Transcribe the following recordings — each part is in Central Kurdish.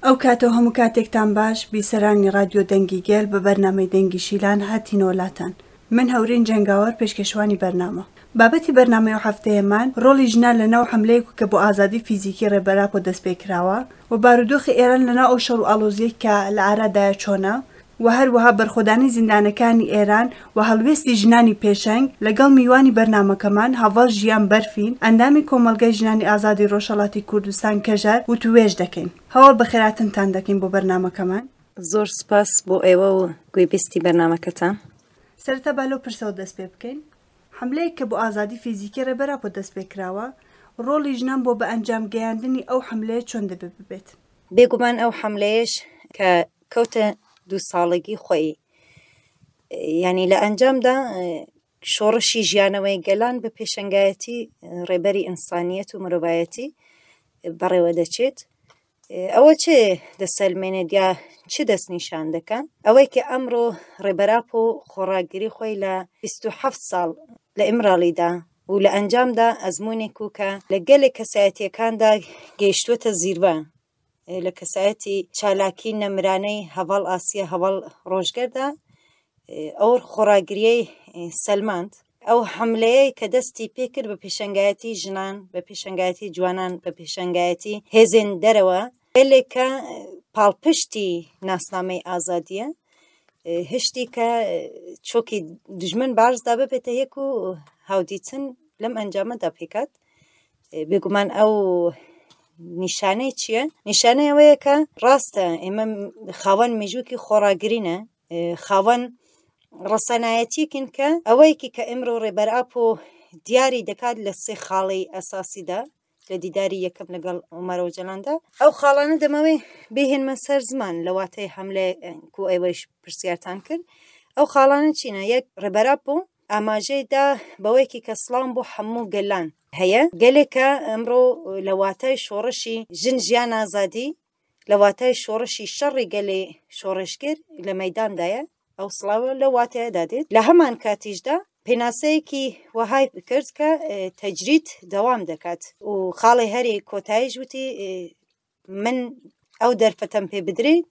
ئەو کاتە و هەموو کاتێکتان باش، بیسەرانی ڕادیۆ دەنگی گەل بە بەرنامەی دەنگی شیلان هاتینەوە لاتان. من هەورین جەنگاوەر پێشکەشوانی بەرنامە. بابەتی بەرنامەی ئەو هەفتەیەمان ڕۆڵی ژنان لە ناو حەملەیەک کە بۆ ئازادی فیزیکی ڕێبەر ئاپۆ دەستپێکراوە و بارودۆخی ئێران لە ناو ئەو شەڕ و ئاڵۆزییەی کە لە ئارادایە چۆنە و هەروەها بەرخۆدانی زیندانەکانی ئێران و هەڵوێستی ژنانی پێشەنگ لەگەڵ میوانی بەرنامەکەمان هەڤاڵ ژیان بەرفین ئەندامی کۆمەڵگای ژنانی ئازادی ڕۆژهەڵاتی کوردستان کەژار وتووێژ دەکەین. هەواڵ بەخێراتنتان دەکەین بۆ بەرنامەکەمان. زۆر سوپاس بۆ ئێوە و گوێبیستی بەرنامەکەتان. سەرەتا با لەو پرسەوە دەست پێ بکەین. حەملەیەک کە بۆ ئازادی فیزیکی ڕێبەر ئاپۆ دەست پێ کراوە، ڕۆڵی ژنان بۆ بە ئەنجام گەیاندنی ئەو حەملەیە چۆن دەبێ ببێت؟ بێگومان ئەو حەملەیەش کە کەوتە دوو ساڵەگی خۆی یانی لە ئەنجامدا شۆڕشی ژیانەوەی گەلان بە پێشەنگایەتی ڕێبەری ئینسانیەت و مرۆڤایەتی بەڕێوە دەچێت. ئەوە چ دەسەلمێنێت یا چ دەستنیشان دەکا؟ ئەوەی کە ئەمڕۆ ڕێبەر ئاپۆ خۆڕاگری خۆی لە 27 ساڵ لە ئیمراڵیدا و لە ئەنجامدا ئەزموونێک و کە لە گەلێک کەسایەتیەکاندا گەیشتووەتە زیربە لە کەسایەتی چالاکی نەمرانەی هەڤاڵ ئاسیە هەڤاڵ ڕۆژگەردا ئەو خۆڕاگریەی سەلماند. ئەو حەملەیەی کە دەستی پێکرد بە پێشەنگایەتی ژنان، بە پێشەنگایەتی جوانان، بە پێشەنگایەتی هێزێن دەرەوە، گەلێک کە پاڵپشتی ناسنامەی ئازادیە، هشتی کە چۆکی دژمن بارزدا ببێتە یەک و هاودیتن لەم ئەنجامەدا پێکات. بێگومان ئەو نیشانەی چییە؟ نیشانەی ئەوەیە کە ڕاستە ئێمە خاوەن مێژووکی خۆڕاگرینە، خاوەن ڕەسەنایەتیەکین کە ئەوەیەکی کە ئێمڕۆ ڕێبەر ئاپۆ دیاری دەکات لە سێ خاڵی ئەساسیدا لە دیداری یەکەم لەگەڵ عومەر ئۆجەلاندا، ئەو خاڵانە دەمەوێ بهێنمە سەر زمان لە واتای حەملە کو ئێوەیش پرسیارتان کرد. ئەو خاڵانە چینە؟ یەک، ڕێبەر ئاپۆ ئاماژەی دا بەوەیەکی کە سڵاوم بۆ هەموو گەلان هەیە، گەلێک کە ئەمڕۆ لە واتای شۆڕشی ژن ژیان ئازادی، لە واتای شۆڕشی شەڕی گەلی شۆڕشگر لە مەیداندایە، ئەو سڵاوە لەو واتایەدا دێت. لە هەمان کاتیشدا پێناسەیەکی وەهای کرد کە تەجرید دەوام دەکات و خاڵی هەری کۆتاییش وتی من ئەو دەرفەتەم پێ بدرێت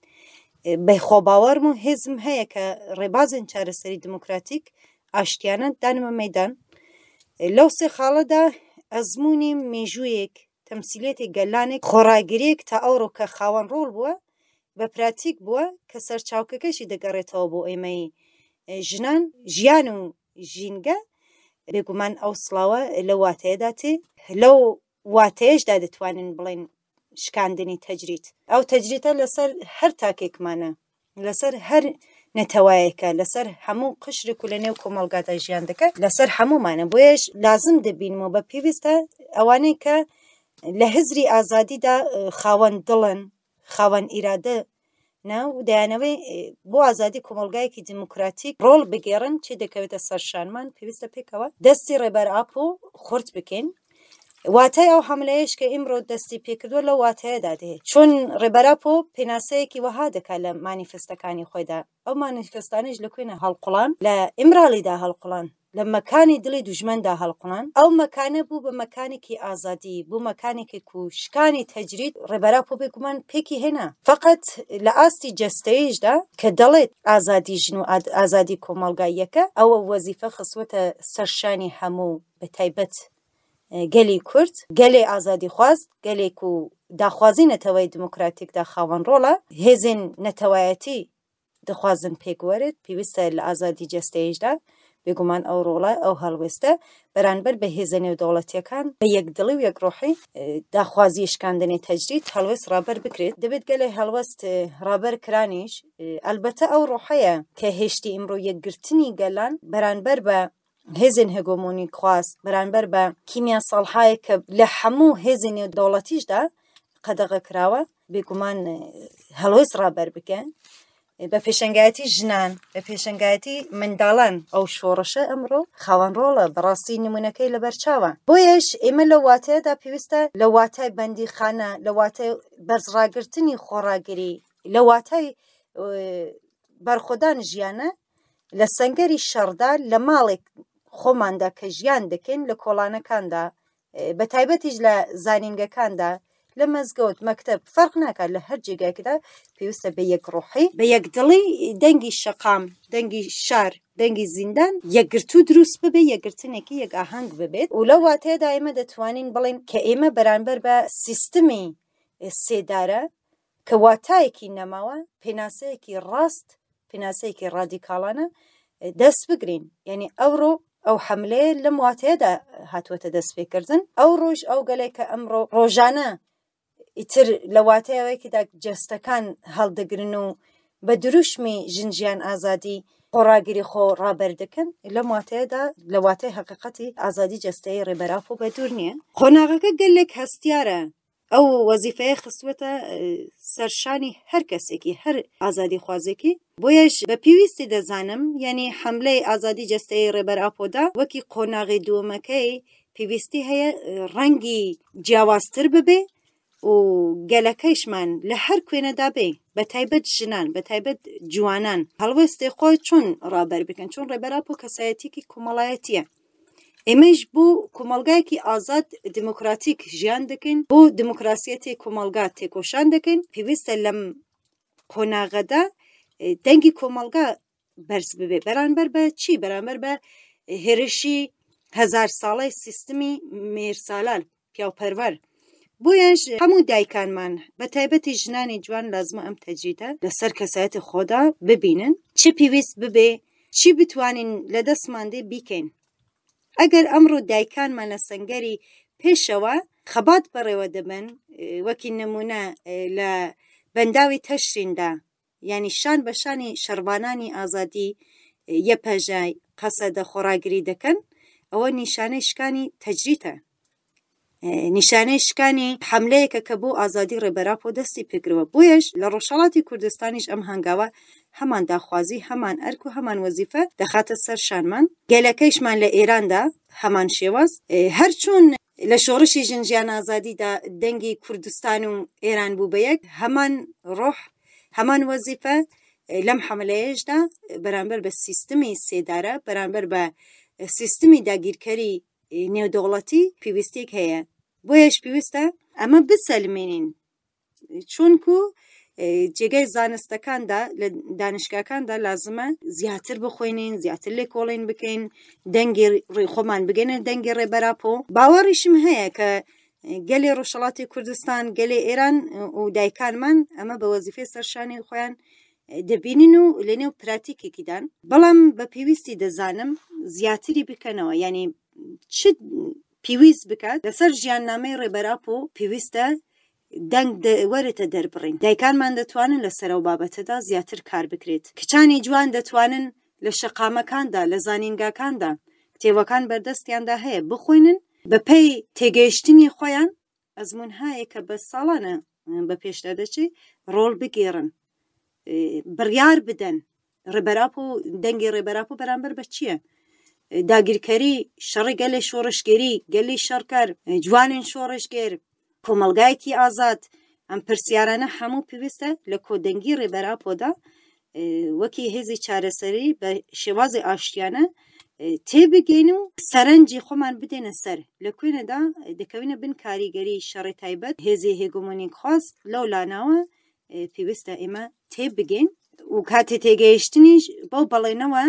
بە خۆباوەڕم و هێزم هەیە کە ڕێبازن چارەسەری دیموکراتیک ئاشتیانە دانمە مەدان. لەو سێ خاڵەدا ئەزموونی مێژوویەک، تەمسیلیەتی گەلانێک، خۆڕاگرییەک تا ئەوڕۆ کە خاوەن ڕۆڵ بووە، بە پراتیک بووە کە سەرچاوکەکەشی دەگەڕێتەوە بۆ ئێمەی ژنان، ژیان و ژینگە، بێگومان ئەو سڵاوە لەو واتەیەدا تێ، لەو واتەیەشدا دەتوانین بڵێین شکاندنی تەجرید. ئەو تەجریدە لەسەر هەر تاکێکمانە، لەسەر هەر نەتەوایەکە، لەسەر هەموو قشرێک و لەنێو کۆمەڵگادا ژیان دەکات، لەسەر هەموومانە. بۆیەش لازم دەبینم و بە پێویستە ئەوانەی کە لە هزری ئازادیدا خاوەن دڵن، خاوەن ئیرادە نا و دەیانەوێ بۆ ئازادی کۆمەڵگایەکی دیموکراتیک ڕۆڵ بگێڕن، چی دەکەوێتە سەر شانمان، پێویستە پێکەوە دەستی ڕێبەر ئاپۆ خورت بکەین. واتای ئەو حەملەیەش کە ئیمڕۆ دەستی پێکردووە لەو واتایەدا دێ، چون ڕێبەر ئاپۆ پێناسەیەکی وەها دەکات لە مانیفستەکانی خۆیدا، ئەو مانیفستانەیش لە کوێنە هەڵقوڵان؟ لە ئیمرالیدا هەڵقوڵان، لە مەکانی دڵی دوژمندا هەڵقوڵان، ئەو مەکانە بوو بە مەکانێکی ئازادی، بوو مەکانێکی کو شکانی تەجرید ڕێبەر ئاپۆ بێگومان پێکی هێنا، فەقەت لە ئاستی جەستەییشدا کە دەڵێت ئازادی ژن و ئازادی کۆمەڵگا یەکە، ئەوە وەزیفە خستووەتە سەر شانی هەموو بە تایبەت گەلی کورد، گەلێ ئازادیخواز، گەلێک و داخوازی نەتەوەی دیموکراتیکدا خاوەن ڕۆڵە، هێزێن نەتەوایەتی دەخوازن پێک وەرێت، پێویستە لە ئازادی جەستەییشدا بێگومان ئەو ڕۆڵە، ئەو هەڵوێستە بەرانبەر بە هێزە نێودەوڵەتییەکان بە یەکدڵی و یەکڕۆحی داخوازی شکاندنی تەجرید هەڵوێست ڕابەر بکرێت. دەبێت گەلێ هەڵوەست ڕابەر کرانیش، ئەلبەتە ئەو ڕۆحەیە کە هێشتی ئیمڕۆ یەکگرتنی گەلان بەرانبەر بە هێزێن هێگۆمۆنیک خواست بەرانبەر بە کیمیا ساڵحایەک کە لە هەموو هێزی نێودەوڵەتیشدا قەدەغە کراوە، بێگومان هەڵوێست ڕابەر بکەن بە پێشەنگایەتی ژنان، بە پێشەنگایەتی منداڵان. ئەو شۆڕشە ئەمڕۆ خاوەن ڕۆڵە، بەڕاستی نمونەکەی لەبەرچاوە. بۆیەش ئێمە لەو واتەیەدا پێویستە لە واتای بەندیخانە، لە واتای بەرزڕاگرتنی خۆڕاگری، لە واتای بەرخۆدان ژیانە، لە سەنگەری شەڕدا، لە ماڵێک خۆماندا کە ژیان دەکەین، لە کۆڵانەکاندا، بە تایبەتیش لە زانینگەکاندا، لە مەزگەوت، مەکتەب، فەرق ناکات لە هەر جێگایەکدا پێویستە بە یەک ڕۆحی، بە یەک دڵی دەنگی شەقام، دەنگی شار، دەنگی زیندان یەکگرتوو دروست ببێ، یەکگرتنێکی یەک ئاهەنگ ببێت و لەو واتەیەدا ئێمە دەتوانین بڵێین کە ئێمە بەرانبەر بە سیستمی سێدارە کە واتایەکی نەماوە، پێناسەیەکی ڕاست، پێناسەیەکی ڕادیکاڵانە دەست بگرین. یعنی ئەوڕۆ ئەو حەملەیە لەم واتەیەدا هاتووەتە دەست پێکردن. ئەو ڕۆژ ئەو گەلێک کە ئەمڕۆ ڕۆژانە ئیتر لە واتای ئەوەیەکدا جەستەکان هەڵدەگرن و بە دروشمی ژن ژیان ئازادی خۆڕاگری خۆ ڕابەر دەکەن، لەم واتەیەدا لە واتای هەقیقەتی ئازادی جەستەیی ڕێبەر ئاپۆ بەدوور نییە. قۆناغەکە گەلێک هەستیارە، ئەو وەزیفەیە خستووەتە سەر شانی هەر کەسێکی، هەر ئازادیخوازێکی، بۆیەش بە پێویستی دەزانم یانی حەملەی ئازادی جەستەیی ڕێبەر ئاپۆدا وەکی قۆناغی دووەمەکەی پێویستی هەیە ڕەنگی جیاوازتر ببێ و گەلەکەیشمان لە هەر کوێنەدا بێ بە تایبەت ژنان بە تایبەت جوانان هەڵوێستی خۆی چۆن ڕابەر بکەن چۆن ڕێبەر ئاپۆ کەسایەتیکی کۆمەڵایەتیە ئێمەش بۆ کۆمەڵگایەکی ئازاد دموکراتیک ژیان دەکەین بۆ دموکراسیەتی کۆمەڵگا تێکۆشان دەکەین پێویستە لەم قۆناغەدا دەنگی کۆمەڵگا بەرز ببێ بەرانبەر بە چی بەرامبەر بە هێرشی هەزار ساڵەی سیستمی مێرسالار پیاوپەروەر بۆیەش هەموو دایکانمان بە تایبەتی ژنانی جوان لازمە ئەم تەجریدە لەسەر کەسایەتی خۆدا ببینن چی پێویست ببێ چی بتوانین لە دەستمان دێ بیکەین ئەگەر ئەمڕۆ دایکانمان لە سەنگەری پێشەوە خەبات بەڕێوە دەبن وەکی نمونە لە بەنداوی تەشریندا یانی شان بە شانی شەڕڤانانی ئازادی یەپەژە، قەسەدە خۆڕاگری دەکەن، ئەوە نیشانەی شکانی تەجریتە. نیشانەی شکانی حەملەیەکە کە بۆ ئازادی ڕێبەر ئاپۆ دەستی پێکردوە. بۆیەش لە ڕۆژهەڵاتی کوردستانیش ئەم هەنگاوە هەمان داخوازی، هەمان ئەرک و هەمان وەزیفە دەخاتە سەر شانمان. گەلەکەیشمان لە ئێراندا هەمان شێواز. هەرچۆن لە شۆڕشی ژن ژیان ئازادیدا دەنگی کوردستان و ئێران بوو بە یەک، هەمان ڕۆح، هەمان وەزیفە لەم حەملەیەشدا بەرامبەر بە سیستمی سێدارە، بەرامبەر بە سیستمی داگیرکەری نێودەوڵەتی پێویستیەک هەیە. بۆیەش پێویستە ئەمە بسەلمێنین، چونکو جێگای زانستەکاندا لە دانشگاکاندا لازمە زیاتر بخوێنین، زیاتر لێکۆڵین بکەین، دەنگی خۆمان بگەینە دەنگی ڕێبەر ئاپۆ. باوەڕیشم هەیە کە گەلی ڕۆژهەڵاتی کوردستان، گەلی ئێران و دایکانمان ئەمە بە وەزیفەی سەرشانی خۆیان دەبینن و لەنێو پراتیکێکیدان، بەڵام بە پێویستی دەزانم زیاتری بکەنەوە، یعنی چ پێویست بکات لەسەر ژیاننامەی ڕێبەر ئاپۆ پێویستە دەنگ وەرێتە دەربڕین. دایکانمان دەتوانن لەسەر ئەو بابەتەدا زیاتر کار بکرێت. کچانی جوان دەتوانن لە شەقامەکاندا، لە زانینگاکاندا، کتێبەکان بەردەستیاندا هەیە، بخوێنن، بەپێی تێگەیشتنی خۆیان ئەزموونهایەک کە بە ساڵانە بە پێشدا دەچێت ڕۆڵ بگێڕن، بڕیار بدەن. ڕێبەر ئاپۆ، دەنگی ڕێبەر ئاپۆ بەرامبەر بە چییە؟ داگیرکەری، شەڕی گەلی شۆڕشگێری، گەلی شەڕکەر، جوانین شۆڕشگێر، کۆمەڵگایەکی ئازاد. ئەم پرسیارانە هەموو پێویستە لە کۆدەنگی ڕێبەر ئاپۆدا وەکی هێزی چارەسەری بە شێوازی ئاشتیانە تێبگەین و سەرنجی خۆمان بدەینە سەر. لە کوێنەدا دەکەوینە بن کاریگەری شەڕی تایبەت، هێزی هێگۆمۆنیک خواز لەو لاناوە پێویستە ئێمە تێبگەین و کاتی تێگەیشتنیش بەو بەڵێنەوە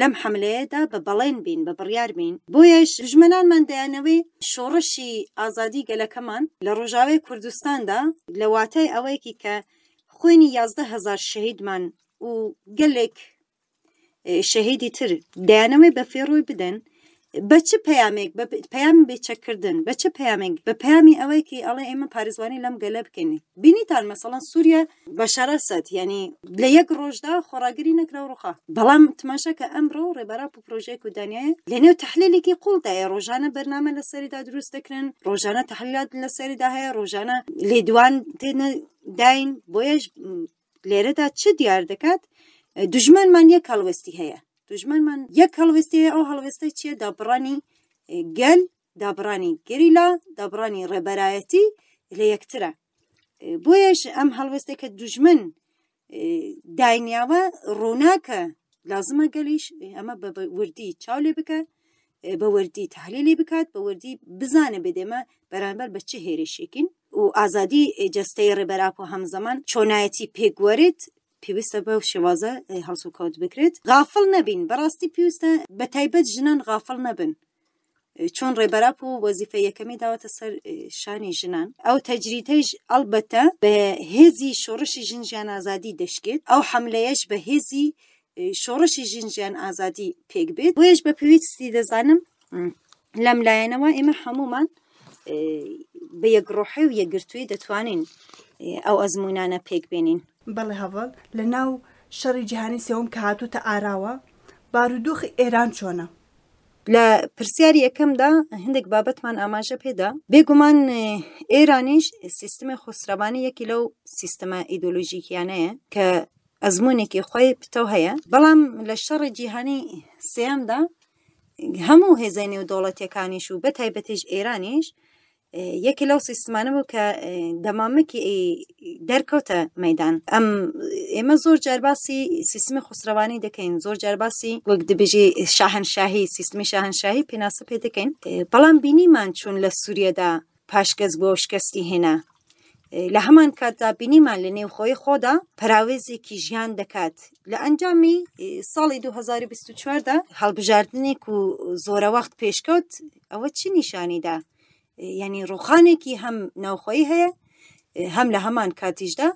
لەم حەملەیەدا بە بەڵێن بین، بە بڕیار بین. بۆیەش دوژمنانمان دەیانەوێ شۆڕشی ئازادی گەلەکەمان لە ڕۆژاوای کوردستاندا لە واتای ئەوەیەکی کە خوێنی 11,000 شەهیدمان و گەلێک شەهیدی تر دەیانەوێ بە فێڕۆی بدەن، بە چ پەیامێک؟ بە پەیامی بێچەکردن. بە چ پەیامێک؟ بە پەیامی ئەوەی کە ئەڵێ ئێمە پارێزوانی لەم گەلە بکەین. بینیتان مەسەڵەن سووریا بەشار ئەسەد یعنی لە یەک ڕۆژدا خۆڕاگری نەکرا و ڕوخا. بەڵام تماشا کە ئەمڕۆ ڕێبەر ئاپۆ پرۆژەیەک و دانیایە لەنێو تەحلیلێکی قوڵدایە، ڕۆژانە بەرنامە لەسەریدا دروست دەکرێن، ڕۆژانە تەحلیلات لەسەریدا هەیە، ڕۆژانە لێدوان تێنە داین. بۆیەش لێرەدا چ دیار دەکات؟ دوژمنمان یەک هەڵوێستی هەیە، دوژمنمان یەک هەڵوێستی هەیە. ئەو هەڵوێستە چییە؟ دابڕانی گەل، دابڕانی گەریلا، دابڕانی ڕێبەرایەتی لە یەکترە. بۆیەش ئەم هەڵوێستێک کە دوژمن داینیاوە ڕووناکە، لازمە گەلیش ئەمە بە وردی چاو لێ بکە، بە وردی تحلیلی بکات، بە وردی بزانێ بێت ئێمە بەرامبەر بە چه هێرشێکین. و ئازادی جەستەی ڕێبەر ئاپۆ هەمزەمان چۆنایەتی پێک وەرێت پێویستە بەو شێوازە هەڵسوکەوت بکرێت. غافڵ نەبین، بەڕاستی پێویستە بە تایبەت ژنان غافڵ نەبن. چۆن ڕێبەر ئاپۆ وەزیفە یەکەمی داوەتە سەر شانی ژنان، ئەو تەجریدەیش ئەڵبەتە بە هێزی شۆڕشی ژن ژیان ئازادی دەشکێت، ئەو حەملەیەش بە هێزی شۆڕشی ژن ژیان ئازادی پێک بێت. بۆیەش بە پێویستی دەزانم لەم لایەنەوە ئێمە هەمومان بە یەک ڕۆحی و یەکگرتووی دەتوانین ئەو ئەزموونانە پێک بێنین. بەڵێ هەڤاڵ، لە ناو شەڕی جیهانی سێوەم کە هاتووتە ئاراوە، بارودۆخی ئێران چۆنە؟ لە پرسیاری یەکەمدا هەندێک بابەتمان ئاماژە پێدا، بێگومان ئێرانیش سیستمی خۆسرەوانی یەکی لەو سیستمە ئیدۆلۆژیکیانەیە کە ئەزموونێکی خۆی پتەو هەیە، بەڵام لە شەڕی جیهانی سێیەمدا هەموو هێزە نێودەوڵەتیەکانیش و بە تایبەتیش ئێرانیش یەکێ لەو سیستمانە بوو کە دەمامکی دەرکەوتە مەدان. ئەم ئێمە زۆر جار باسی سیستمی خسرەوانی دەکەین، زۆر جار باسی وەک دەبێژی شاهنشاهی، سیستمی شاهنشاهی پێناسە پێ دەکەین، بەڵام بینیمان چون لە سووریەدا پاشگەز بووە و شکستی هێنا. لە هەمان کاتدا بینیمان لە نێوخۆی خۆدا پەراوێزێکی ژیان دەکات. لە ئەنجامی ساڵی 2024 دا هەڵبژاردنێک و زۆرە وەخت پێشکەوت، ئەوە چی نیشانیدا؟ یعنی ڕوخانێکی هەم ناوخۆی هەیە هەم لە هەمان کاتیشدا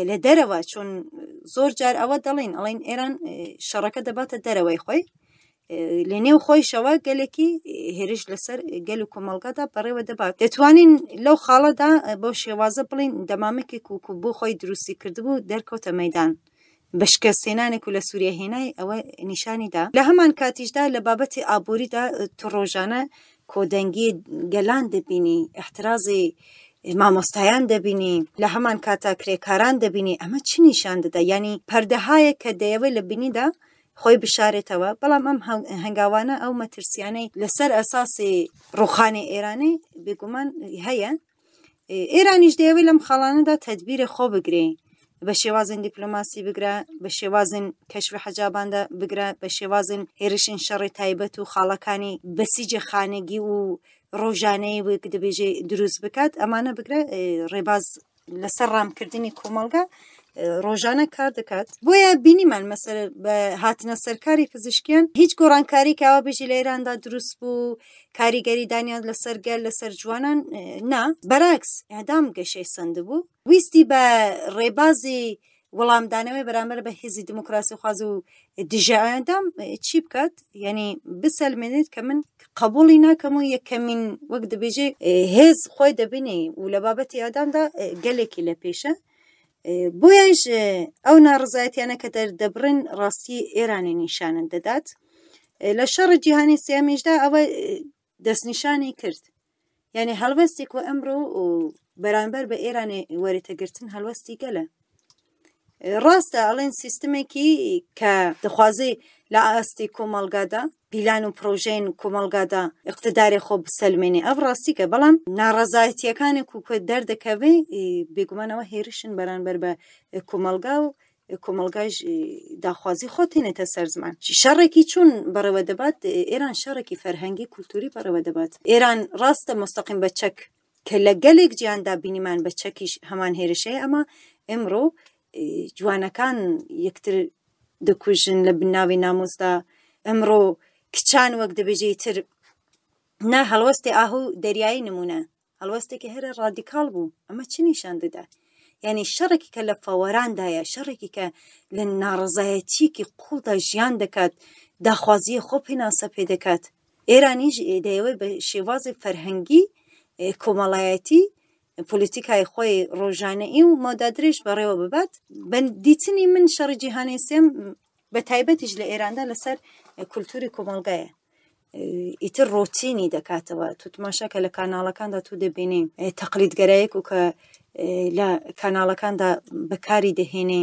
لە دەرەوە، چون زۆر جار ئەوە دەڵێن، ئەڵێن ئێران شەڕەکە دەباتە دەرەوەی خۆی، لە نێو خۆیشەوە گەلێکی هێرش لەسەر گەل و کۆمەڵگادا بەڕێوە دەبات. دەتوانین لەو خاڵەدا بەو شێوازە بڵین دەمامکێک و بۆ خۆی دروستی کردبوو دەرکەوتە مەدان، بە شکستهێنانێک و لە سووریا هێنای ئەوە نیشانی دا. لە هەمان کاتیشدا لە بابەتی ئابووریدا تو ڕۆژانە کۆدەنگی گەلان دەبینی، احترازی مامۆستایان دەبینی، لە هەمان کاتا کرێکاران دەبینی. ئەمە چ نیشان دەدا؟ یعنی پەردەهایەک کە دەیەوێت لە بینیدا خۆی بشارێتەوە، بەڵام ئەم هەنگاوانە ئەو مەترسیانەی لەسەر ئەساسی ڕوخانی ئێرانی بێگومان هەیە. ئێرانیش دەیەوێت لەم خاڵانەدا تدبیرە خۆ بگرێ، بە شێوازن دیپلۆماسی بگرە، بە شێوازن کەشفی حەجاباندا بگرە، بە شێوازن هێرشن شەڕی تایبەت و خاڵەکانی بەسیجی خانەگی و ڕۆژانەی وەک دەبێژێ دروست بکات. ئەمانە بگرە ڕێباز لەسەر ڕامکردنی کۆمەڵگا ڕۆژانە کار دەکات. بۆیە بینیمان مەسەر بە هاتنە سەرکاری پزیشکیان هیچ گۆڕانکاری کاوە بژی لە ئێراندا دروست بوو، کاریگەری دانیان لەسەر گەل، لەسەر جوانان نا، بەرعکس ئەدام گەشەی سندبوو. ویستی بە ڕێبازی وەڵامدانەوەی بەرامبەر بە هێزی دیموکراسی خواز و دژە ئەدام چی بکات، یعنی بسەلمێنێت کە من قبوڵی ناکەم و یەکەمین وەک دەبێژێ هێز خۆی دەبینێ و لە بابەتی ئەدامدا گەلێکی لە پێشە. بۆیەش ئەو ناڕزایەتیانە کە دەردەبڕن ڕاستی ئێرانی نیشانن دەدات. لە شەڕی جیهانی سێمیشدا ئەوە دەستنیشانی کرد، یعنی هەڵوێستێک و ئەمڕۆ بەرامبەر بە ئێرانی وەرێتەگرتن هەڵوەستی گەلە. ڕاستە ئەڵێن سیستمێکی کە دەخوازێ لە ئاستی کۆمەڵگادا پیلان و پرۆژەین کۆمەڵگادا اقتدارێ خۆ بسەلمێنێ، ئەو ڕاستیکە، بەڵام ناڕەزایەتیەکانێک و کە دەردەکەوێ بێگومانەوە هێرشن بەرامبەر بە کۆمەڵگا و کۆمەڵگاش داخوازی خۆ تێنێتە سەر زمان. شەڕێکی چون بەڕێوە دەبات ئێران، شەڕێکی فەرهەنگی کولتوری بەڕێوە دەبات ئێران. ڕاستە مستەقیم بە چەک کە لە گەلێک جیاندا بینیمان بە چەکیش هەمان هێرشەیە، ئەمە ئمڕۆ جوانەکان یەکتر دەکوژن لە بناوی ناموسدا. ئەمڕۆ کچان وەک دەبێژەی تر نا هەڵوەستی ئاهو دەریایی نمونە هەڵوەستێکی هەرە ڕادیکاڵ بوو. ئەمە چ نیشان دەدا؟ یعنی شەڕێکی کە لە فەوەراندایە، شەڕێکی کە لە ناڕەزایەتیەکی قوڵدا ژیان دەکات، داخوازیە خۆ پێناسە پێ دەکات. ئێرانیش دەیەوێت بە شێوازی فەرهەنگی کۆمەڵایەتی پۆلیتیکای خۆی ڕۆژانەی و مەودادرێژ بەڕێوە ببات. بە دیتنی من شەڕی جیهانی سێم بە تایبەتیش لە ئێراندا لەسەر کولتوری کۆمەڵگایە، ئیتر ڕۆتینی دەکاتەوە. تو تماشا کە لە کاناڵەکاندا تو دەبینی تەقلیدگەرایەک و کە لە کاناڵەکاندا بەکاری دەهێنێ،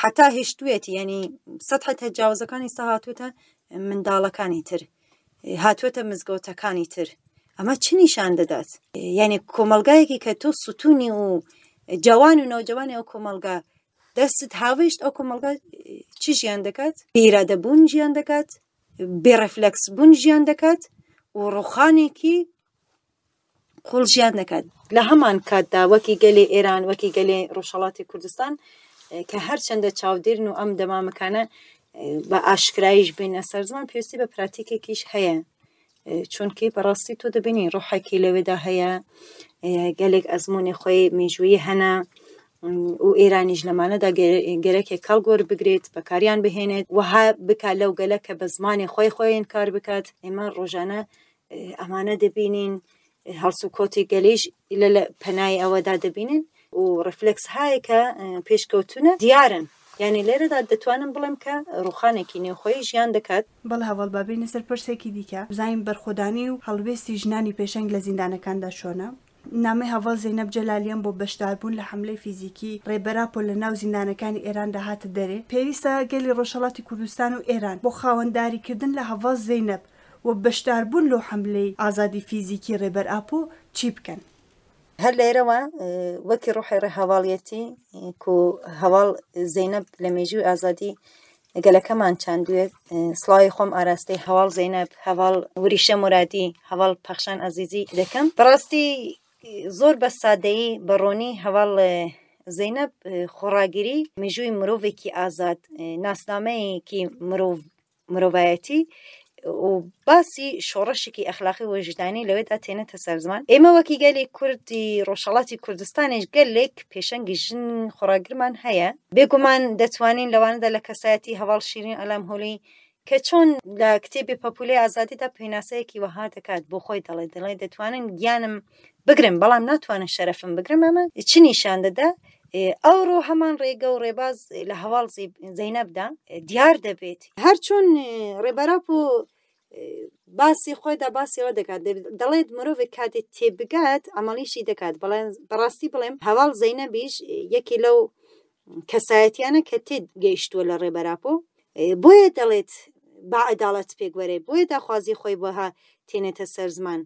حتا هێشتوێتی، ینی سەتحە تەجاوزەکانی ئێستا هاتووەتە منداڵەکانی تر، هاتووەتە مزگەوتەکانی تر. ئەمە چ نیشان دەدات؟ یعنی کۆمەلگایەکی کە تۆ ستونی و جوان و نەوجوانی ئەو کۆمەلگا دەستت هاوێشت، ئەو کۆمەلگا چی ژیان دەکات؟ ئیرادە بوون ژیان دەکات، بێ ڕفلەکس بوون ژیان دەکات و ڕوخانێکی قوڵ ژیان دەکات. لە هەمان کاتدا وەکی گەلی ئێران، وەکی گەلی ڕۆژهەڵاتی کوردستان کە هەرچەندە چاودێرن و ئەم دەمامکانە بە ئاشکراییش بێنە سەر زمان، پێویستی بە پراتیکێکیش هەیە. چونکی بەڕاستی تۆ دەبینی ڕۆحێکی لەوێدا هەیە، گەلێک ئەزموونی خۆی مێژوویی هەنە و ئێرانیش لەمانەدا گەرەکێک کەڵک وەربگرێت، بەکاریان بهێنێت، وەها بکات لەو گەلە کە بە زمانی خۆی خۆیان کار بکات. ئێمە ڕۆژانە ئەمانە دەبینین، هەڵسوکەوتی گەلیش لە پەنای ئەوەدا دەبینین و ڕفلکس هایە کە پێشکەوتونە دیارن. یعنی لێرەدا دەتوانم بڵێم کە ڕوخانێکی نێوخۆیی ژیان دەکات. بەڵێ هەڤاڵ، با بێینە سەر پرسێکی دیکە، بزانین بەرخۆدانی و هەڵوێستی ژنانی پێشەنگ لە زیندانەکاندا چۆنە؟ نامەی هەڤاڵ زەینەب جەلالیان بۆ بەشداربوون لە حەملەی فیزیکی ڕێبەر ئاپۆ لە ناو زیندانەکانی ئێراندا هاتە دەرێ. پێویستە گەلی ڕۆژهەڵاتی کوردستان و ئێران بۆ خاوەنداریکردن لە هەڤاڵ زەینەب و بەشداربوون لەو حەملەی ئازادی فیزیکی ڕێبەر ئاپۆ چی بکەن؟ هەر لێرەوە وەکی ڕۆحی ڕێهەڤاڵیەتی کو هەڤاڵ زەینەب لە مێژووی ئازادی گەلەکەمان چاندوێ، سڵاوی خۆم ئاراستەی هەواڵ زەینەب، هەواڵ وریشە مورادی، هەواڵ پەخشان ئەزیزی دەکەم. بەڕاستی زۆر بە سادەیی بە ڕۆنی هەواڵ زەینەب خۆڕاگری مێژووی مرۆڤێکی ئازاد، ناسنامەیەکی مرۆڤ مرۆڤایەتی و باسی شۆڕشێکی ئەخلاقی وەژدانی لەوێدا تێنێتە سەر زمان. ئێمە وەکی گەلی کوردی ڕۆژهەڵاتی کوردستانیش گەلێک پێشەنگی ژن خۆڕاگرمان هەیە. بێگومان دەتوانین لەوانەدا لە کەسایەتی هەڤاڵ شیرین ئەلەمهولی کە چۆن لە کتێبی پەپولەی ئازادیدا پێناسەیەکی وەها دەکات، بۆ خۆی دەڵێت، دەڵێ دەتوانن گیانم بگرن بەڵام ناتوانن شەرەفم بگرن. ئەمە چ نیشان دەدا؟ ئەوڕۆ هەمان ڕێگە و ڕێباز لە هەواڵ زەینەبدا دیار دەبێت. هەرچۆن ڕێبەر ئاپۆ باسی خۆیدا باسی ئەوە دەکات، دەڵێت مرۆڤێک کاتێ تێبگات عەمەڵیشی دەکات. بەڵێ بەڕاستی بڵێم هەواڵ زەینەبیش یەکی لەو کەسایەتیانە کە تێ گەیشتووە لە ڕێبەر ئاپۆ، بۆیە دەڵێت با عەداڵەت پێک وەرێ، بۆیە داخوازی خۆی بۆها تێنێتە سەر زمان،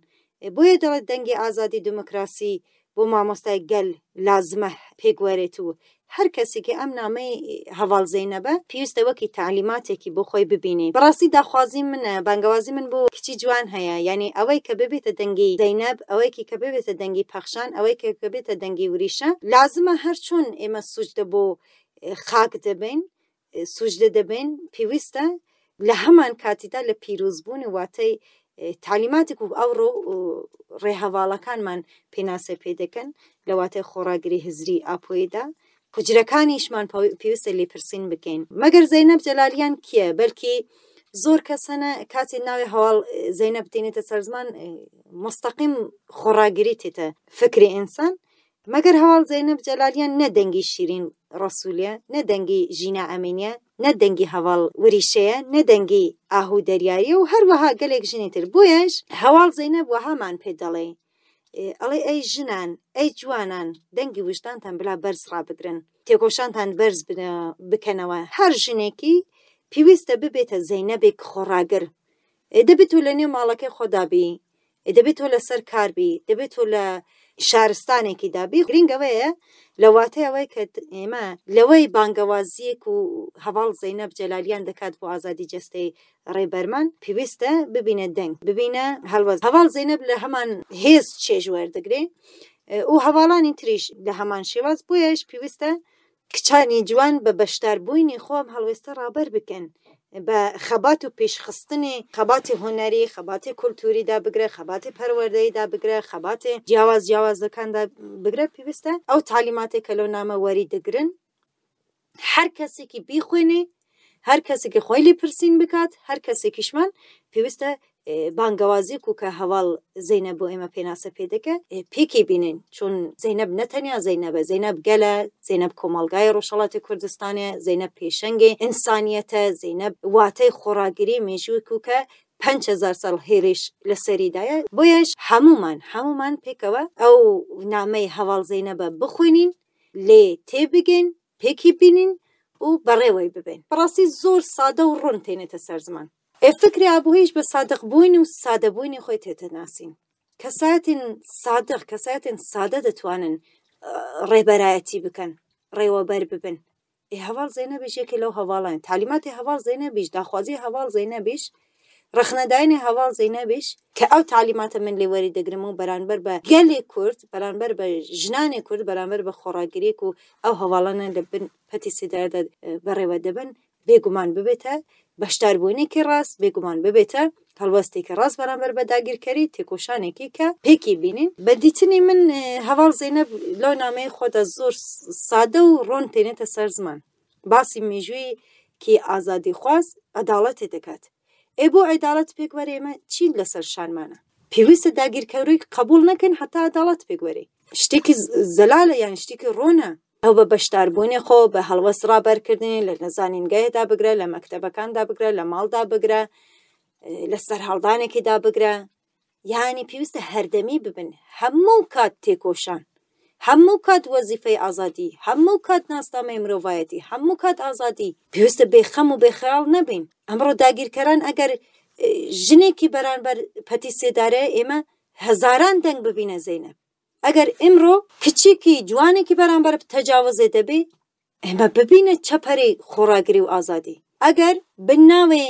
بۆیە دەڵێت دەنگی ئازادی دیموکراسی بۆ مامۆستای گەل لازمە پێک وەرێت و هەر کەسێکی ئەم نامەی هەڤاڵ زەینەبە پێویستە وەکی تەعلیماتێکی بۆ خۆی ببینێ. بەڕاستی داخوازی منە، بانگەوازی من بۆ کچی جوان هەیە، یانی ئەوەی کە ببێتە دەنگی زەینەب، ئەوەیکی کە ببێتە دەنگی پەخشان، ئەوەی کە ببێتە دەنگی وریشە، لازمە هەر چۆن ئێمە سوجدە بۆ خاک دەبەین، سوجدە دەبەین، پێویستە لە هەمان کاتیدا لە پیرۆزبوون و واتەی تالیماتێک و ئەوڕۆ ڕێهەڤاڵەکانمان پێناسە پێ دەکەن لە واتای خۆڕاگری هزری ئاپۆیدا، حوجرەکانیشمان پێویستە لێپرسین بکەین. مەگەر زەینەب جەلالیان کێ؟ بەلکی زۆر کەس هەنە کاتێ ناوی هەواڵ زەینەب دێنێتە سەر زمان مستەقیم خۆڕاگری تێتە فکری ئینسان. مەگەر هەواڵ زەینەب جەلالیان نە دەنگی شیرین ڕەسولیە، نە دەنگی ژینا ئەمینیە، نە دەنگی هەڤاڵ وریشەیە، نە دەنگی ئاهوو دەریاییە و هەروەها گەلێک ژنی تر. بۆیەش هەواڵ زەینەب وەهامان پێ دەڵێ، ئەڵێ ئەی ژنان، ئەی جوانان، دەنگی وژدانتان بلا بەرز ڕابگرن، تێکۆشانتان بەرز بکەنەوە. هەر ژنێکی پێویستە ببێتە زەینەبێک خۆڕاگر. دەبێت تۆ لە نێو ماڵەکەی خۆدا بی، دەبێت تۆ لەسەر کار بی، دەبێت تۆ لە شارستانێکیدا بی. گرنگ ئەوەیە لە واتای ئەوەی کە ئێمە لەوەی بانگەوازیەک و هەڤاڵ زەینەب جەلالیان دەکات بۆ ئازادی جەستەی ڕێبەرمان، پێویستە ببینە دەنگ، ببینە هەڵوەست. هەڤاڵ زەینەب لە هەمان هێز چێژ وەردەگرێ و هەڤاڵانی تریش لە هەمان شێواز. بۆیەش پێویستە کچانی جوان بە بەشداربوونی خۆم هەڵوێستە ڕابەر بکەن، بە خەبات و پێشخستنی خەباتی هونەری، خەباتی کولتووریدا بگرە، خەباتی پەروەردەییدا بگرە، خەباتی جیاواز جیاوازەکاندا بگرە. پێویستە ئەو تالیماتێک کە لەو نامە وەری دەگرن هەر کەسێکی بیخوێنێ، هەر کەسێکی خۆی لێپرسین بکات، هەر کەسێکیشمان پێویستە بانگەوازیەک و کە هەواڵ زەینەب بۆ ئێمە پێناسە پێ دەکە پێکی بینین، چون زەینەب نە تەنیا زەینەبە، زەینەب گەلە، زەینەب کۆمەڵگای ڕۆژهەڵاتی کوردستانە، زەینەب پێشەنگی ئینسانیەتە، زەینەب واتەی خۆڕاگری مێژووێک و کە 5000 ساڵ هێرش لەسەریدایە. بۆیەش هەموومان پێکەوە ئەو نامەی هەواڵ زەینەبە بخوێنین، لێ تێبگەین، پێکی بینین و بەڕێوەی ببەین. بەڕاستی زۆر سادە و ڕوون تێنێتە سەر زمان. ئێ فکری ئابوویش بە سادق بووین و سادە بووینی خۆی تێتە ناسین. کەسایەتین سادق، کەسایەتین سادە دەتوانن ڕێبەرایەتی بکەن، ڕێوەبەر ببن. ئێ هەڤاڵ زەینەبیش یەکێ لەو هەڤاڵان. تالیماتی هەڤاڵ زەینەبیش، داخوازی هەڤاڵ زەینەبیش ڕەخنەداینی هەڤاڵ زەینەبیش کە ئەو تەعلیماتە من لێ وەری دەگرم و بەرانبەر بە گەلی کورد، بەرانبەر بە ژنانی کورد، بەرانبەر بە خۆڕاگرییەک و ئەو هەڤاڵانە لە بن پەتی سێدارەدا بەڕێوە دەبەن، بێگومان ببێتە بەشداربوونێکی ڕاست، بێگومان ببێتە هەڵوەستێکی ڕاست بەرامبەر بە داگیرکەری، تێکۆشانێکی کە پێکی بینین. بە دیتنی من هەڤاڵ زەینەب لەو نامەیەی خۆدا زۆر سادە و ڕوون تێنێتە سەر زمان. باسی مێژوویەکی ئازادیخواز، عەداڵەتێ دەکات. ئێ بۆ عەداڵەت پێک وەرێ ئێمە چی لەسەر شانمانە؟ پێویستە داگیرکەری قبوڵ نەکەین هەتا عەداڵەت پێک وەرێ. شتێکی زەلالە یان شتێکی ڕوونە. ئەو بە بەشداربوونی خۆ، بە هەڵوەست ڕابەرکردنی لە زانینگەیەدا بگرە، لە مەکتەبەکاندا بگرە، لە ماڵدا بگرە، لە سەرهەڵدانێکیدا بگرە، یانی پێویستە هەردەمی ببن، هەموو کات تێکۆشان، هەموو کات وەزیفەی ئازادی، هەموو کات ناسنامەی مرۆڤایەتی، هەموو کات ئازادی. پێویستە بێخەم و بێخەیاڵ نەبین. ئەمڕۆ داگیرکەران ئەگەر ژنێکی بەرانبەر پەتی سێدارەیە، ئێمە هەزاران دەنگ ببینە زەینەب. ئەگەر ئیمڕۆ کچێکی جوانێکی بەرامبەر تەجاوزێ دەبێ ئێمە ببینە چەپەری خۆڕاگری و ئازادی. ئەگەر بە ناوێ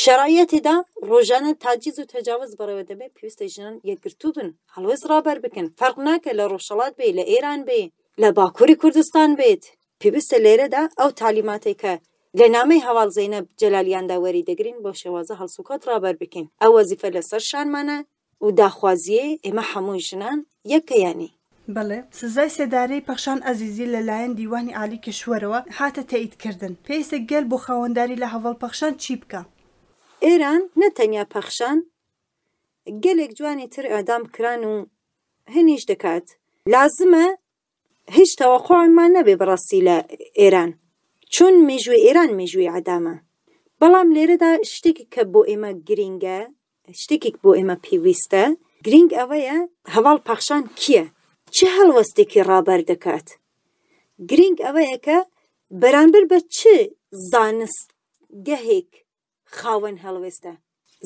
شەرعیەتێدا ڕۆژانە تاجیز و تەجاوز بەڕێوە دەبێ پێویستە ژنان یەکگرتوو بن، هەڵوێست ڕابەر بکەن. فەرق ناکە لە ڕۆژهەڵات بێ، لە ئێران بێ، لە باکووری کوردستان بێت. پێویستە لێرەدا ئەو تالیماتەی کە لە نامەی هەڤاڵ زەینەب جەلالیاندا وەری دەگرین بەو شێوازە هەڵسوکەوت ڕابەر بکەین. ئەو وەزیفە لەسەر شانمانە. و داخوازیەی ئێمە هەموو ژنان یەکە یانی. بەڵێ، سزای سێدارەی پەخشان ئەزیزی لە لایەن دیوانی عالی کشوەرەوە هاتە تەئید کردن. پێویستە گەل بۆ خاوەنداری لە هەڤاڵ پەخشان چی بکا؟ ئێران نە تەنیا پەخشان، گەلێک جوانی تر ئێعدام کران و هەنیش دەکات. لازمە هیچ تەوەقوعمان نەبێ بەڕاستی لە ئێران چون مێژووی ئێران مێژووی عەدامە بەڵام لێرەدا شتێکی کە بۆ ئێمە گرینگە شتێکێک بۆ ئێمە پێویستە گرینگ ئەوەیە هەڤاڵ پەخشان کییە چ هەڵوەستێکی ڕابەر دەکات گرینگ ئەوەیە کە بەرامبەر بە چ زانستگەهێک خاوەن هەڵوێستە.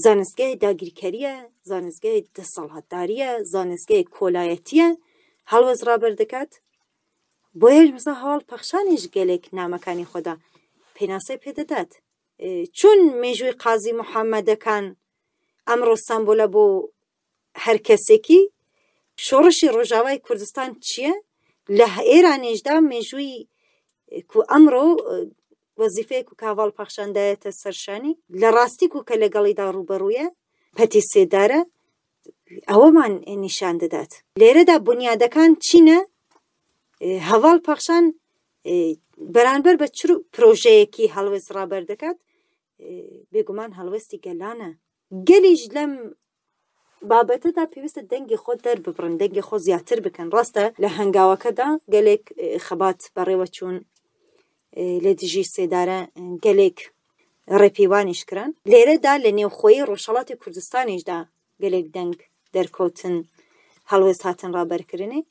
زانستگای داگیرکەرییە، زانستگای دەسەڵاتدارییە، زانستگای کۆلایەتییە هەڵوێست ڕابەر دەکات. بۆیەش مەسەڵەن هەواڵ پەخشانیش گەلێک نامەکانی خۆدا پێناسەی پێدەدات. چون مێژووی قازی محەممەدەکان ئەمڕۆ سەمبولە بۆ هەر کەسێکی، شۆڕشی ڕۆژاوای کوردستان چییە؟ لە ئێرانیشدا مێژووی کو ئەمڕۆ وەزیفەیەک و کاڤاڵ پەخشان دایەتە سەرشانی لە ڕاستی کو کە لەگەڵیدا ڕووبەڕوویە پەتی سێدارە ئەوەمان نیشان دەدات. لێرەدا بونیادەکان چینە؟ هەڤاڵ پەخشان بەرانبەر بە چ پرۆژەیەکی هەڵوێست ڕابەر دەکات؟ بێگومان هەڵوێستی گەلانە. گەلیش لەم بابەتەدا پێویستە دەنگی خۆ دەرببڕن، دەنگی خۆ زیاتر بکەن. ڕاستە لە هەنگاوەکەدا گەلێک خەبات بەڕێوە چوون لە دژی سێدارە، گەلێک ڕێپیوانیش کران. لێرەدا لە نێوخۆی ڕۆژهەڵاتی کوردستانیشدا گەلێک دەنگ دەرکەوتن، هەڵوێست هاتن ڕابەرکردنی.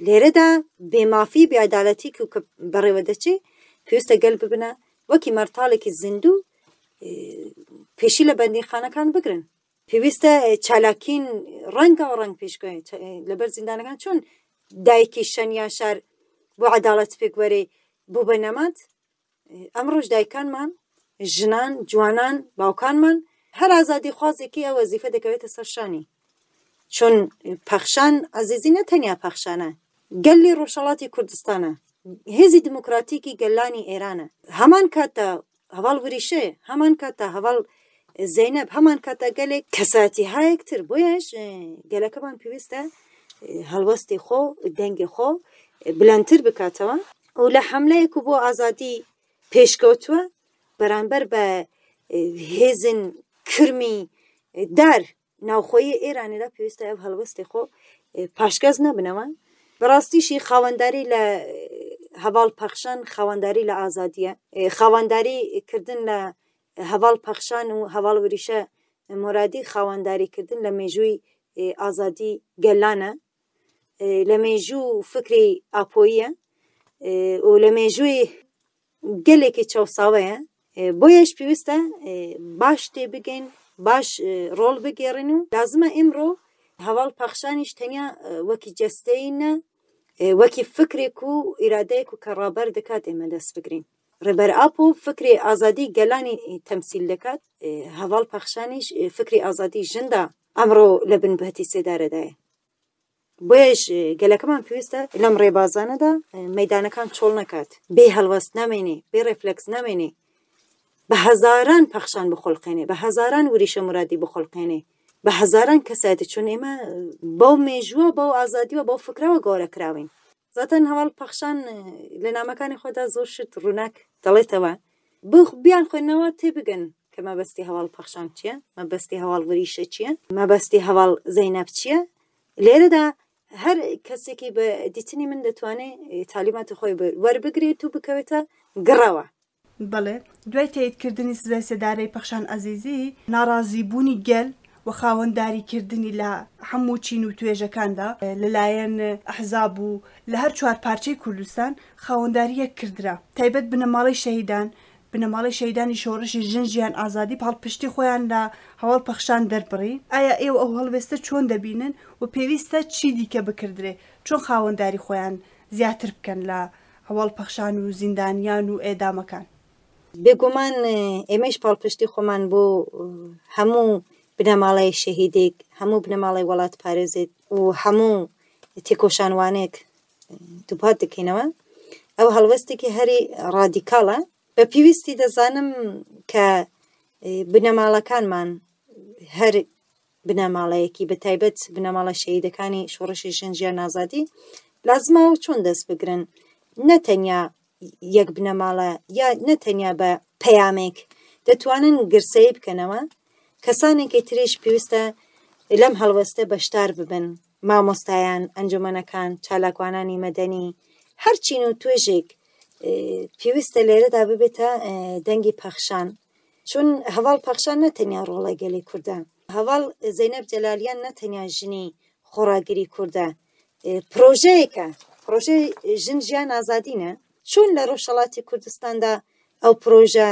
لێرەدا بێمافی، بێعەدالەتی کە بەڕێوە دەچێ، پێویستە گەل ببنە وەکی مەرتاڵێکی زیندوو پێشی لە بەندیخانەکان بگرن. پێویستە چالاکین ڕەنگا و ڕەنگ پێشکەوێن لەبەر زیندانەکان. چۆن دایکی شەنیاشار بۆ عەداڵەت پێک وەرێ بوو بە نەماد، ئەمڕۆش دایکانمان، ژنان، جوانان، باوکانمان، هەر ئازادیخوازێکی ئەو وەزیفە دەکەوێتە سەر شانی. چون پەخشان عەزیزی نە تەنیا پەخشانە، گەلی ڕۆژهەڵاتی کوردستانە، هێزی دیموکراتیکی گەلانی ئێرانە. هەمان کاتدا هەڤاڵ وریشە، هەمان کاتدا هەڤاڵ زەینەب، هەمان کاتدا گەلێک کەسایەتی هایەک تر. بۆیەش گەلەکەمان پێویستە هەڵوەستی خۆ، دەنگی خۆ بلندتر بکاتەوە و لە حەملەیەک و بۆ ئازادی پێشکەوتووە بەرامبەر بە هێزن کرمی دار ناوخۆیی ئێرانیدا پێویستە ئەو هەڵوێستی خۆ پاشگەز نەبنەوە. بەڕاستیشی خاوەنداری لە هەڤاڵ پەخشان خاوەنداری لە ئازادیە، خاوەنداری کردن لە هەڤاڵ پەخشان و هەڤاڵ وریشە مۆرادی خاوەنداری کردن لە مێژووی ئازادی گەلانە، لە مێژوو فکری ئاپۆییە و لە مێژووی گەلێکی چەوساوەیە. بۆیەش پێویستە باش تێبگەین، باش ڕۆڵ بگێڕین و لازمە ئیمڕۆ هەڤاڵ پەخشانیش تەنیا وەکی جەستەیی نە، وەکی فکرێک و ئیرادەیەک و کە ڕابەر دەکات ئێمە دەست بگرین. ڕێبەر ئاپۆ فکری ئازادی گەلانی تەمسیل دەکات، هەڤاڵ پەخشانیش فکری ئازادی ژندا ئەمڕۆ لە بن پەتی سێدارەدایە. بۆیەش گەلەکەمان پێویستە لەم ڕێبازانەدا مەیدانەکان چۆڵ نەکات، بێ هەڵوەست نامێنێ، بێ ڕێفلەکس نامێنێ، بە هەزاران پەخشان بخوڵقێنێ، بە هەزاران وریشە مورادی بخوڵقێنێ، بە هەزاران کەسایەتی، چون ئێمە بەو مێژووە، بەو ئازادیوە، بەو فکرەوە گەورە کراوین. زاتەن هەواڵ پەخشان لە نامەکانی خۆدا زۆر شت ڕووناک دەڵێتەوە، بیان خوێنەوە تێبگەن کە مەبەستی هەواڵ پەخشان چییە، مەبەستی هەواڵ وریشە چییە، مەبەستی هەواڵ زەینەب چییە. لێرەدا هەر کەسێکی بە دیتنی من دەتوانێت تالیماتی خۆی وەربگرێت و بکەوێتە گڕەوە. بەڵێ، دوای تەییدکردنی سزای سێدارەی پەخشان عەزیزی، ناڕازیبوونی گەل و خاوەنداریکردنی لە هەموو چین و توێژەکاندا لەلایەن ئەحزاب و لە هەر چوارپارچەی کوردستان خاوەندارییەک کردرا، تایبەت بنەماڵەی شەهیدان، بنەماڵەی شەهیدانی شۆڕشی ژن ژیان ئازادی پاڵپشتی خۆیان لە هەواڵ پەخشان دەربڕی. ئایا ئێوە ئەو هەڵوێستە چۆن دەبینن و پێویستە چی دیکە بکردرێ چۆن خاوەنداری خۆیان زیاتر بکەن لە هەواڵ پەخشان و زیندانیان و ئێدامەکان؟ بێگومان ئێمەیش پاڵپشتی خۆمان بۆ هەموو بنەماڵەی شەهیدێک، هەموو بنەماڵەی وەڵاتپارێزێک و هەموو تێکۆشانوانێک دووپات دەکەینەوە. ئەو هەڵوێستێکی هەری ڕادیکاڵە. بە پێویستی دەزانم کە بنەماڵەکانمان هەر بنەماڵەیەکی بە تایبەت بنەماڵە شەهیدەکانی شۆڕشی ژن ژیان ئازادی لازمە و چۆن دەست بگرن نە تەنیا یەک بنەماڵە یا نە تەنیا بە پەیامێک دەتوانن گرسەی بکەنەوە کەسانێکی تریش پێویستە لەم هەڵوێستە بەشدار ببن مامۆستایان ئەنجومەنەکان چالاکوانانی مەدەنی هەر چین و توێژێک پێویستە لێرەدا ببێتە دەنگی پەخشان چون هەڤاڵ پەخشان نە تەنیا ڕۆڵەی گەلی کوردە، هەڤاڵ زەینەب جەلالیان نە تەنیا ژنی خۆڕاگری کوردە، پرۆژەیەکە، پرۆژەی ژن ژیان ئازادینە. چۆن لە ڕۆژهەڵاتی کوردستاندا ئەو پرۆژە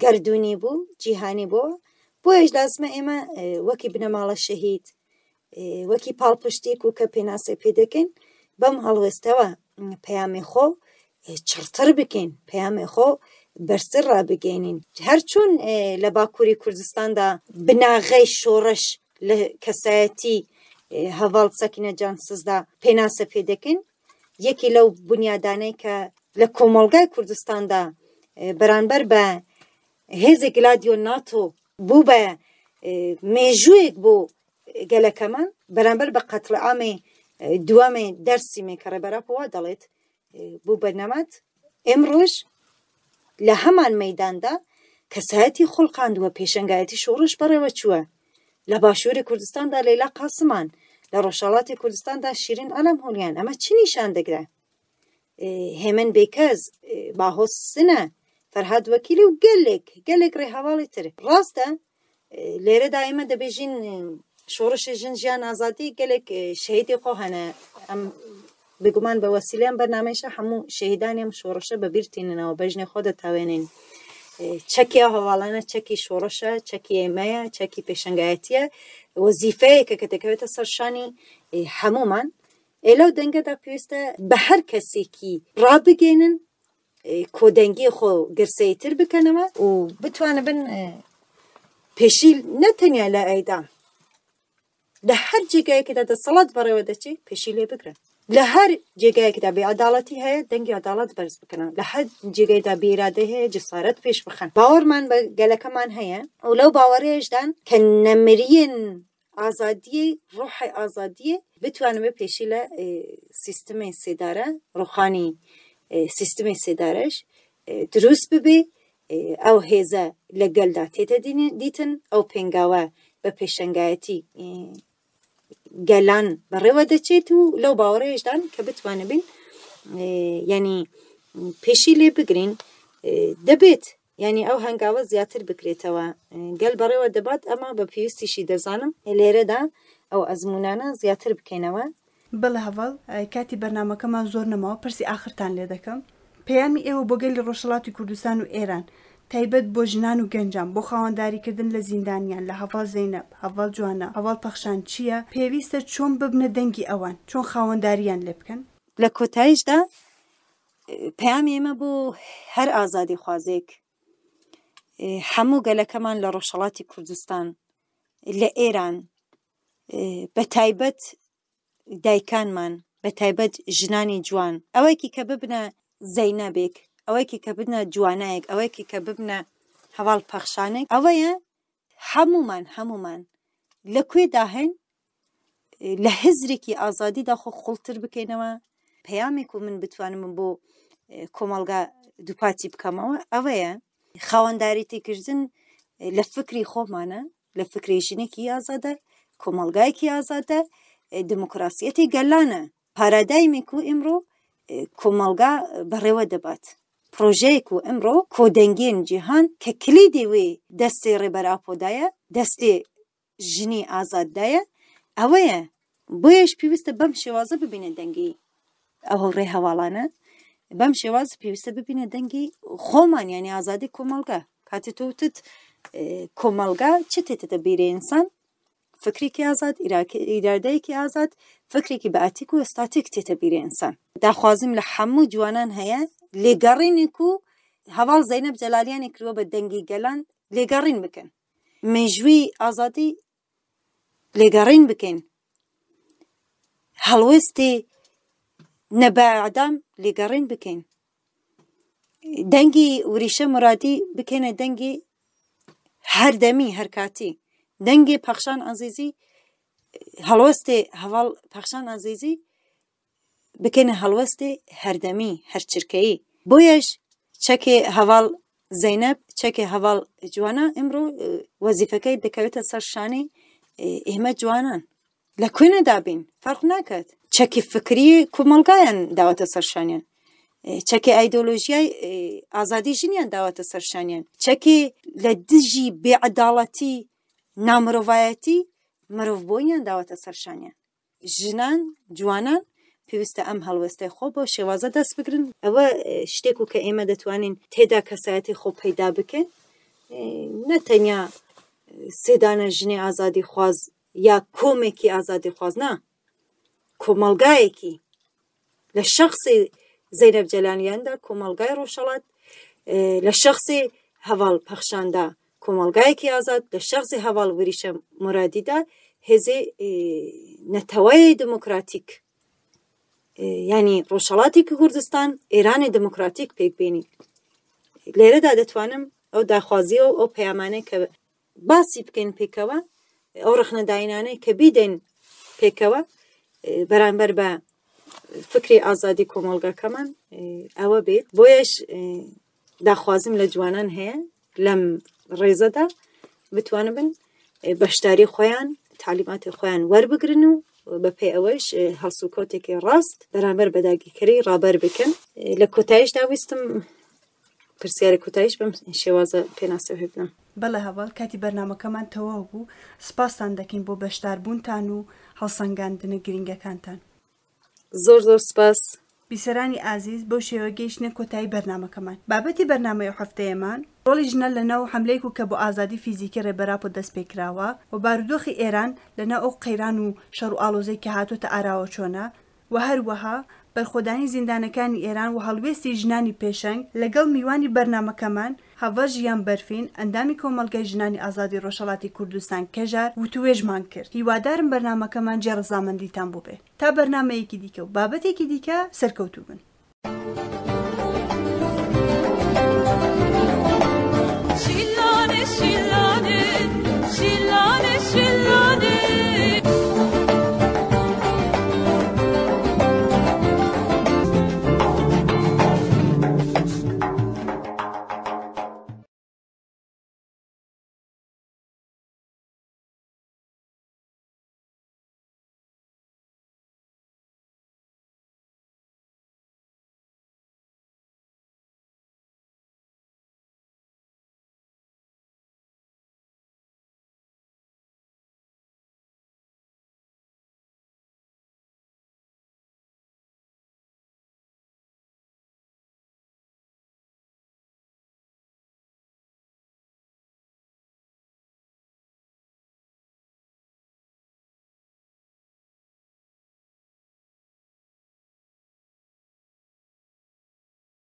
گەردوونی بوو، جیهانی بوو، بۆیەش لازمە ئێمە وەکی بنەماڵە شەهید، وەکی پاڵپشتێک و کە پێناسەی پێ دەکەین بەم هەڵوێستەوە پەیامی خۆ چڕتر بکەین، پەیامی خۆ بەرزتر ڕابگەینین. هەرچۆن لە باکووری کوردستاندا بناغەی شۆڕش لە کەسایەتی هەڤاڵ سەکینە جانسزدا پێناسە پێ دەکەین، یەکی لەو بنیادانەی کە لە کۆمەڵگای کوردستاندا بەرانبەر بە هێزی گلادیۆ ناتۆ بوو بە مێژوویەک بۆ گەلەکەمان بەرامبەر بە قەتڵعامی دووەمی دەرسیمێ کە ڕێبەر ئاپۆ وا دەڵێت بوو بە نەماد، ئێمڕۆش لە هەمان مەیداندا کەسایەتی خوڵقاندووە، پێشەنگایەتی شۆڕش بەڕێوە چووە. لە باشووری کوردستاندا لەیلا قاسمان، لە ڕۆژهەڵاتی کوردستاندا شیرین عەلەمهولیان، ئەمە چ نیشان دەگرە؟ هێمن بێکەس، باهۆز سنە، فەرهاد وەکیلی و گەلێک گەلێک ڕێهەواڵی تر. ڕاستە لێرەدا ئێمە دەبێژین شۆڕشی ژن ژیان ئازادی گەلێک شەهیدی خۆ هەنە، ئەم بێگومان بە وەسیلەی ئەم بەرنامەیشە هەموو شەهیدانی ئەم شۆڕشە بە بیر تێنینەوە، بەژنی خۆ دەتاوێنین. چەکی ئەو هەواڵانە چەکی شۆڕشە، چەکی ئێمەیە، چەکی پێشەنگایەتیە، وەزیفەیەکە کە دەکەوێتە سەر شانی هەمومان. ئێ لەو دەنگەدا پێویستە بە هەر کەسێکی ڕابگەینن کۆدەنگی خۆ گرسەیتر بکەنەوە و بتوانبن پێشیل نە تەنیا لە ئەیدام لە هەر جێگایەکدا دەسەڵات بەڕێوە دەچێت پێشی لێ بگرن لە هەر جێگایەکدا بێعداڵەتی هەیە دەنگی عداڵەت بەرز بکەنەوە لە هەر جێگایدا بێرادە هەیە جسارەت پێش بخەن باوەڕمان بە گەلەکەمان هەیە و لەو باوەڕەیەشدان کە نەمریین ئازادیی، ڕۆحی ئازادیی بتوانبێ پێشی لە سیستمی سێدارە، ڕوخانی سیستمی سێدارەش دروست ببێ، ئەو هێزە لە گەلدا تێتە دیتن، ئەو پێنگاوە بە پێشەنگایەتی گەلان بەڕێوە دەچێت و لەو باوەڕەیشدان کە بتوانبین یعنی پێشی لێ بگرین دەبێت یانی ئەو هەنگاوە زیاتر بکرێتەوە گەل بەڕێوە دەبات ئەما بە پێویستیشی دەزانم لێرەدا ئەو ئەزموونانە زیاتر بکەینەوە. بەڵێ هەڤاڵ کاتی بەرنامەکەمان زۆر نەماوە پرسی ئاخرتان لێ دەکەم پەیامی ئێوە بۆ گەلی ڕۆژهەڵاتی کوردستان و ئێران تایبەت بۆ ژنان و گەنجان بۆ خاوەنداریکردن لە زیندانیان لە هەڤاڵ زەینەب، هەڤاڵ جوانە، هەڤاڵ پەخشان چییە؟ پێویستە چۆن ببنە دەنگی ئەوان؟ چۆن خاوەندارییان لێ بکەن؟ لە کۆتایشدا. پەیامی ئێمە بۆ هەر ئازادیخوازێک، هەموو گەلەکەمان لە ڕۆژهەڵاتی کوردستان، لە ئێران، بە تایبەت دایکانمان، بە تایبەت ژنانی جوان، ئەوەیەکی کە ببنە زەینەبێک، ئەوەیەکی کە ببنە جوانایەک، ئەوەیەکی کە ببنە هەواڵ پەخشانێک، ئەوەیە هەموومان هەموومان لە کوێدا هەین لە هزرێکی ئازادیدا خۆ قوڵتر بکەینەوە. پەیامێک و من بتوانم بۆ کۆمەڵگا دووپاتی بکەمەوە ئەوەیە خاوەنداریتیکردن لە فکری خۆمانە، لە فکری ژنێکی ئازادە، کۆمەڵگایەکی ئازادە، دموکراسیەتی گەلانە، پارادایمێک و ئیمڕۆ کۆمەڵگا بەڕێوە دەبات، پرۆژەیەک و ئەمڕۆ کۆدەنگێن جیهان کە کلیدی وێ دەستێ ڕێبەر ئاپۆدایە، دەستێ ژنی ئازاددایە، ئەوەیە. بۆیەش پێویستە بەم شێوازە ببینە دەنگی ئەو ڕێ هەواڵانە، بەم شێواز پێویستە ببینە دەنگی خۆمان، یعنی ئازادی کۆمەڵگا. کاتێ تۆ وتت کۆمەڵگا چ تێتە بیرێ ئینسان؟ فکرێکی ئازاد، ئیرادەیەکی ئازاد، فکرێکی بە ئەتیک و ئەستاتیک تێتە بیرێ ئینسان. داخوازیم لە هەموو جوانان هەیە لێگەڕینێک و هەواڵ زەینەب جەلالیانی کردووە بە دەنگی گەلان لێگەڕین بکەن، مێژووی ئازادی لێگەڕین بکەین، هەڵوێستی نەبە ئەعدام لێگەڕین بکەین، دەنگی وریشە مرادی بکەینە دەنگی هەردەمی هەرکاتی، دەنگی پەخشان عەزیزی، هەڵوێستی هەواڵ پەخشان عەزیزی بکەینە هەڵوێستی هەردەمی هەرچرکەیی. بۆیەش چەکێ هەواڵ زەینەب، چەکێ هەواڵ جوانە ئمڕۆ وەزیفەکەی دەکەوێتە سەر شانی ئێمە جوانان. لە کوێنە دابین فەرق ناکات. چەکی فکری کۆمەڵگایان داوەتە سەر شانیان، چەکی ئایدۆلۆژیای ئازادی ژنیان داوەتە سەر شانیان، چەکی لە دژی بێعەداڵەتی نامرۆڤایەتی مرۆڤبوونیان داوەتە سەر شانیان. ژنان جوانان پێویستە ئەم هەڵوێستەی خۆ بەو شێوازە دەست بگرن. ئەوە شتێک و کە ئێمە دەتوانین تێدا کەسایەتی خۆ پەیدا بکەین، نە تەنیا سێدانە ژنی ئازادی خواز یا کۆمێکی ئازادی خواز، نا، کۆمەڵگایەکی لە شەخسی زەینەب جەلالیاندا کۆمەڵگای ڕۆژهەڵات، لە شەخسی هەڤاڵ پەخشاندا کۆمەڵگایەکی ئازاد، لە شەخسی هەڤاڵ وریشە مورادیدا هێزی نەتەوەی دموکراتیک، یعنی ڕۆژهەڵاتی کوردستان ئێرانی دموکراتیک پێک بێنی. لێرەدا دەتوانم ئەو داخوازی و ئەو پەیامانەی کە باسی بکەین پێکەوە، ئەو ڕەخنەداینانەی کە بیدەین پێکەوە بەرامبەر بە فکری ئازادی کۆمەڵگاکەمان ئەوە بێت. بۆیەش داخوازیم لە جوانان هەیە لەم ڕێزەدا بتوانن بن بەشداری خۆیان، تالیماتی خۆیان وەربگرن و بەپێی ئەوەش هەڵسوکەوتێکی ڕاست بەرامبەر بە داگیرکەری ڕابەر بکەن. لە کۆتاییشدا ویستم پرسیاری کۆتاییش بەم شێوازە پێناسە پێ بدەم. بەڵێ هەڤاڵ، کاتی بەرنامەکەمان تەواو بوو، سپاستان دەکەین بۆ بەشداربوونتان و هەڵسەنگاندنە گرینگەکانتان. زۆر زۆر سپاس. بیسەرانی ئازیز بەو شێوە گەیشتینە کۆتایی بەرنامەکەمان. بابەتی بەرنامەی ئەو هەفتەیەمان، ڕۆڵی ژنان لە ناو حەملەیەک و کە بۆ ئازادی فیزیکی ڕێبەر ئاپۆ دەست پێ کراوە و بارودۆخی ئێران لە ناو ئەو قەیران و شەڕ و ئاڵۆزەی کە هاتۆتە ئاراوە چۆنە و هەروەها بەرخۆدانی زیندانەکانی ئێران و هەڵوێستی ژنانی پێشەنگ لەگەڵ میوانی بەرنامەکەمان هەڤاڵ ژیان بەرفین ئەندامی کۆمەڵگای ژنانی ئازادی ڕۆژهەڵاتی کوردستان کەژار وتووێژمان کرد. هیوادارم بەرنامەکەمان جێ ڕەزامەندیتان بووبێ. تا بەرنامەیەکی دیکە و بابەتێکی دیکە سەرکەوتوو بن. شیلانێ شیلانێ شیلانێ.